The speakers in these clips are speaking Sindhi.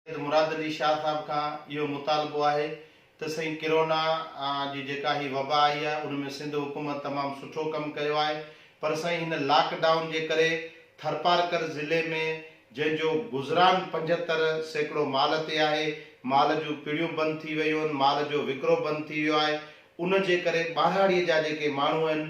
سيد مراد علي شاهه صاحب کان اهو مطالبو آهي ته سائين ڪرونا جي جيڪا هي وبا آئي آهي ان ۾ سنڌ حڪومت تمام سٺو ڪم ڪيو آهي پر سائين هن لاڪ ڊائون جي ڪري ٿرپارڪر ضلعي ۾ جنهن جو گذران 75% مال تي آهي مال جون پڙيون بند ٿي ويون آهن مال جو وڪرو بند ٿي ويو آهي ان جي ڪري ٻهراڙي جا جيڪي ماڻهو آهن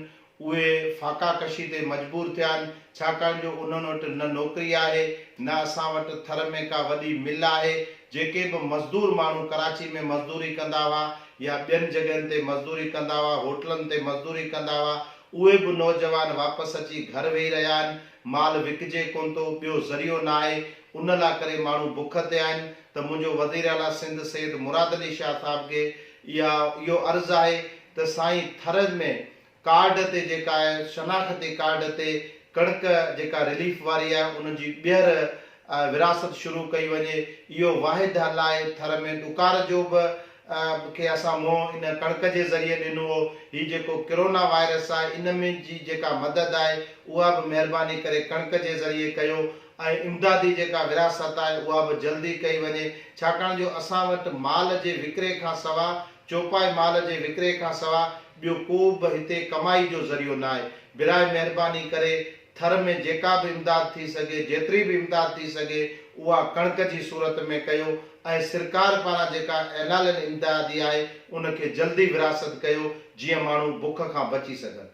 اهي فاقا ڪشي تي مجبور ٿيا آهن، ڇاڪاڻ جو انهن وٽ نه نوڪري آهي، نه اسان وٽ ٿر ۾ ڪا وڏي مل آهي، جيڪي به مزدور ماڻهو ڪراچي ۾ مزدوري ڪندا هئا يا ٻين جڳهين تي مزدوري ڪندا هئا، هوٽلن تي مزدوري ڪندا هئا، اهي به نوجوان واپس اچي گهر ويهي رهيا آهن، مال وڪجي ڪونه ٿو، ٻيو ذريعو ناهي، ان لا ڪري ماڻهو بک تي آهن ته منهنجو وزيراعليٰ سنڌ سيد مراد علي شاهه صاحب کي اها اهو عرض آهي ته سائين ٿر ۾ ڪارڊ تي جيڪا آهي شناختي ڪارڊ تي ڪڻڪ جيڪا رليف واري آهي ان جي ٻيهر ورهاست شروع ڪئي وڃي اهو واحد حل آهي ٿر ۾ ڏڪار جو به کي اسان منهن ان ڪڻڪ جي ذريعي ڏنو هو هي جيڪو ڪرونا وائرس آهي ان ۾ جي جيڪا مدد آهي اها به مهرباني ڪري ڪڻڪ جي ذريعي ڪيو ۽ امدادي جيڪا ورهاست آهي اها به جلدي ڪئي وڃي ڇاڪاڻ جو اسان وٽ مال جي وڪري کان سوا چوپائي مال جي وڪري کان سوا ٻيو ڪو به هتي ڪمائي جو ذريعو ناهي. براء مهرباني ڪري ٿر ۾ جيڪا به امداد ٿي سگهي، جيتري به امداد ٿي سگهي اها ڪڻڪ جي صورت ۾ ڪيو ۽ سرڪار پاران جيڪا اعلانيل امدادي آهي ان کي جلدي ورهاست ڪيو جيئن ماڻهو بک کان بچي سگهن.